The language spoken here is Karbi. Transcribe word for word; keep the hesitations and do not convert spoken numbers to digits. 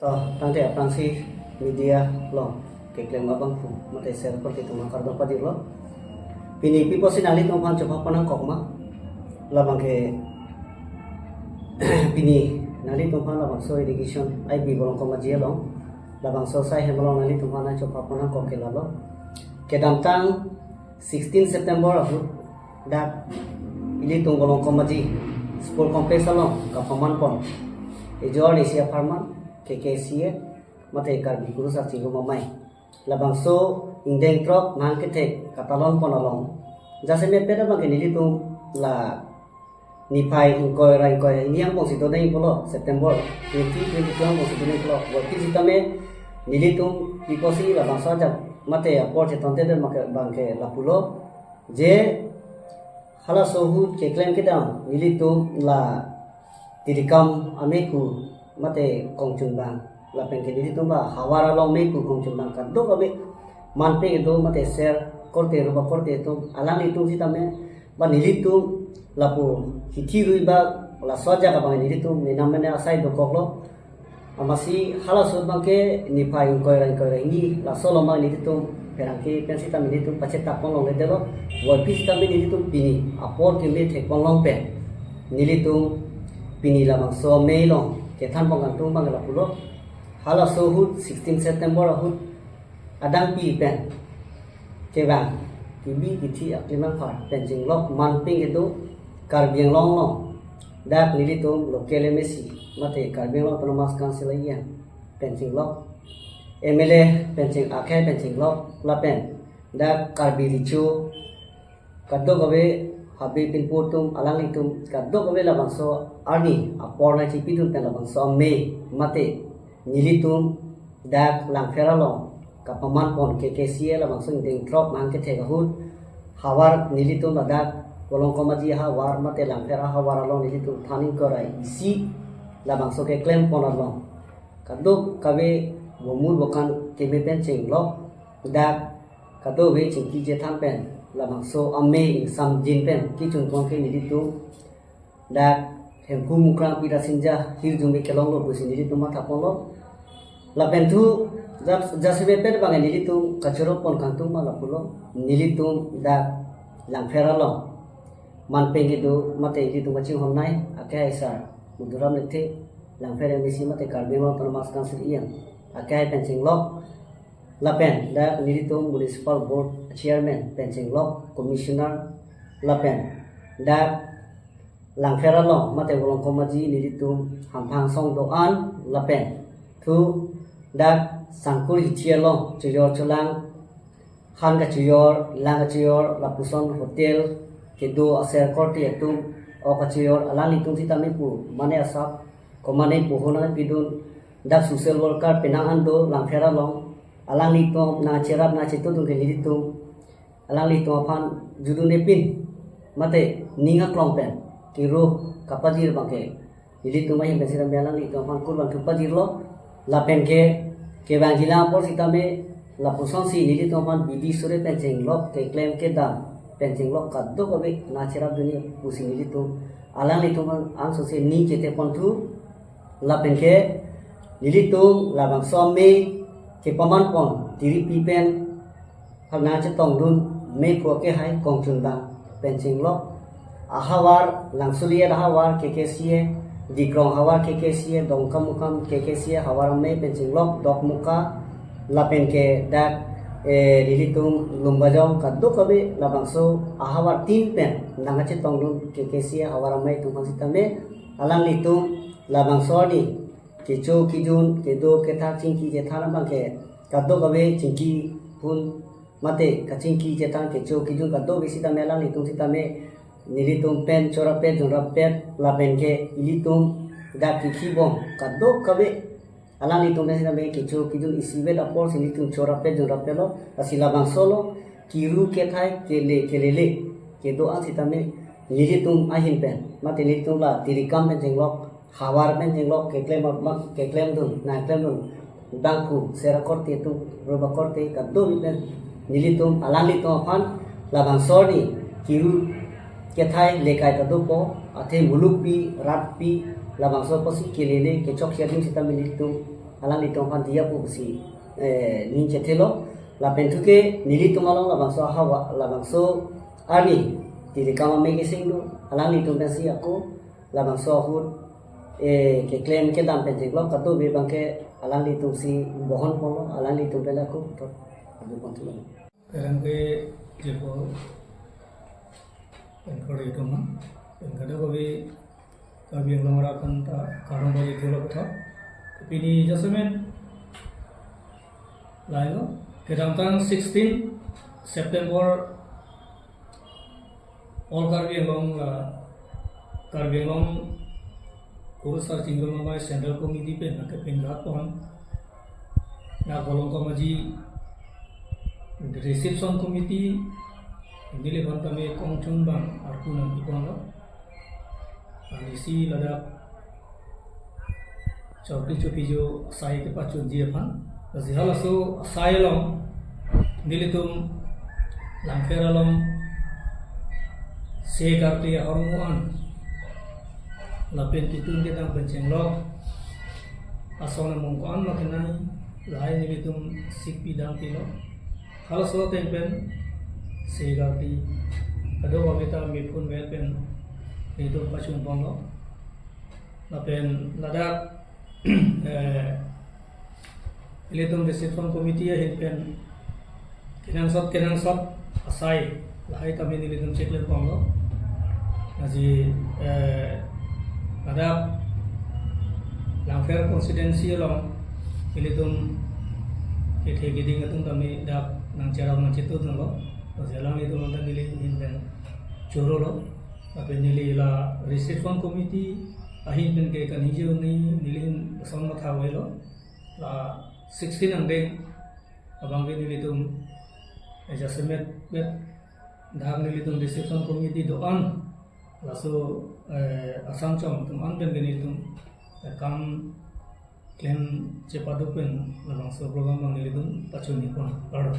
Oh, tangte aphrangsi media along keklem abangphu mate ser apor ke tuma kardom pajirlo. Pini pi apotsi nanglitum aphan chopha pon nangkok ma? Labang ke pini nanglitum aphan labangso irrigation I B Volongkom Aji along, labangso asai hem along nanglitum aphan chopha pon nangkok ke lalo. Kedamtang sixteen September ahut dak ilitum Volongkom Aji Sport Complex along kapaman pon ejor isi apharman K K C A mate Karbi Kurusar Chingrum Amei, labangso ingdeng throk mahang kethek katalon pon along, jasemet pen abang ke nelitum la niphai ingkoi ra ingkoi hini angbong si dodeng pulo, September twenty twenty-two angbong si dodeng pulo. Puvoiphit sitame nelitum pi apotsi labangso ajat mate apor chetonte det abang ke lapulo, je halaso ahut keklem kedam nelitum la Tirikam amei ku mate kongchunbang, lapen ke nelitum ba havar along amei ku kongchunbang kadokave, manpeng kedo mate ser korte ruba korte atum, alanglitum sitame ba nelitum lapu hithi rui ba laso ajat abang nelitum menam mene asai dokoklo. Amatsi halaso ahut abang ke niphai ingkoi ra ingkoi ra hini laso along abang nelitum pherangke pen sitame nelitum pachetak pon longledetlo. Puvoiphit sitame nelitum pini apor keme thek pon long pen nelitum pini labangso amei along kethan pon kangtung abang lapulo. Halaso ahut sixteen September ahut adang pi pen kevang kebi kethe aklimang phar pen chenglok, manpeng kedo Karbi Anglong along dak nelitum local M A C mate Karbi Anglong Autonomous Council A M pen chenglok, M L A pen cheng akhai pen chenglok, lapen dak Karbi Recho kadokave Habe Pinpo atum, alanglitum kadokave labangso arni apor nangchipidun pen labangso amei mate nelitum dak Langpher along kapaman pon K K C A labangso ingdeng throk mahang kethek ahut havar nelitum ladak Volongkom Aji havar mate Langpher havar along nelitum than ingkoi ra isi labangso keklem pon along kadokave bomur bokan keme pen chenglok, dak kadokave chingki chethan pen labangso amei ingsamjin pen kechun pon ke nelitum dak Hemphu Mukrang Pirasinja hirjume kelonglo pusi nelitum matha ponlo. Lapen thu jas- jasemet pen abang nelitum kachoro pon kangtung ma lapulo, nelitum dak Langpher along manpeng kedo mate ilitum kachinghonnei akhai sar Madhuram Lekthe, Langpher M A C mate Karbi Anglong Autonomous Council A M akhai pen chenglok, lapen dak nelitum Municipal Board Chairman pen chenglok, Commissioner, lapen dak Langpher along mate Volongkom Aji nelitum hamphang song do-an, lapen thu dak Sangkur hithi along chojor cholang, han kachojor, lang kachojor, lapuson hotel kedo aser korte atum, ok kachojor, alanglitum sitame pu mane asap komane pu ho nangpidun, dak social worker penang an do Langpher along, alanglitum nangcherap nangchetudun ke nelitum alanglitum aphan judun epin mate ning aklong pen kero kapajir abang ke nelitum ahin pen sitame alanglitum aphan kurvangthu pajirlo. Lapen ke kevangjilang apor sitame lapusonsi nelitum aphan bidi sore pen chenglok, keklem kedam pen chenglok kadokave nangcherapdunji pusi nelitum alanglitum an ansose ning chethe ponthu. Lapen ke nelitum labangso amei kepaman pon tiripi pen halna chetongdun mei phu akehai kongchunbang pen chenglok, ahavar Langsoli ahavar K K C A, Dikrong havar K K C A, Dongkamukam K K C A havar amei pen chenglok, Dokmoka, lapen ke dak eh, nelitum Lumbajong kadokave labangso ahavar tin pen nangkachetongdun K K C A havar amei atum aphan sitame alanglitum labangso arni kecho kejun, kedo kethak, chingki chethan abang ke kadokave chingki pon mate kachingki chethan kecho kejun kadokave sitame alanglitum sitame nelitum pen chorapet junrapet lapen ke ilitum dak kikhibom kadokave alanglitum pen sitame kecho kejun isivet apor si nelitum chorapet junrapetlo, lasi labangso lo, kero kethai kele kelele kedo-an sitame nelitum ahin pen mate nelitum la Tirikam pen chenglok, havar pen chenglok keklem ma- keklemdun nangklemdun, bangphu sera korte atum, ruba korte kadokave pen nelitum alanglitum aphan labangso arni kero kethai lekai ta dopo, athe mulukpi ratpi labangso apotsi kelele kechok si adim sitame nelitum alanglitum aphan diya pusi, eh, ning chethelo. Lapen thuke nelitum along labangso ahavar, labangso arni, Tirikam Amekesing do, alanglitum pensi ako labangso ahut, eh, keklem kedam pen chenglok kadokave abangke alanglitumsi bohon ponlo, alanglitum pen ako to adu pon thulo. Pherangke jepo pen kori ituman, pen kadokave Karbi Anglong arat aphanta kardom pajirthulo kotha. Pini jasemet lahelo, kedamtang sixteen September, All Karbi Anglong, uh, Karbi Anglong Kurusar Chingrum Amei Central Committee pen nangkepinthak pon, na Kolong Komaji Reception Committee neliphan tame kongchun bang arpu nangpiponlo. Anisi ladak chorpi chopiju asai kepachunji aphan. Lasi halaso asai along nelitum Langpher along Seh Karkli ahormu an lapen kitun kedam pen chenglok ason among ko-an ma kenai, lahai nelitum sikpi dam pilo. Halaso ateng pen Seh Karkli kadokave ta mephun vet pen nelitum pachun ponlo. Lapen ladak, eh, ilitum Reception Committee ahin pen kenangsot kenangsot asai lahai tame nelitum chekle ponlo. Lasi, eh, ladak Langpher constituency along ilitum kethe keding atum tame dak nangcherap nangchetut nanglo. Lasi alanglitum anta neli ahin pen chorolo. Lapen neli la Reception Committee ahin pen ke kaningje un-e, neli ahin lason matha avelo. La sixteen angdeng abangke nelitum, eh, jasemet vet dak nelitum Reception Committee do-an, laso, eh, Assam Chom atum an pen ke nelitum, eh, kam klem chepaduk pen labangso program abang nelitum pachun-i pon. Kardom.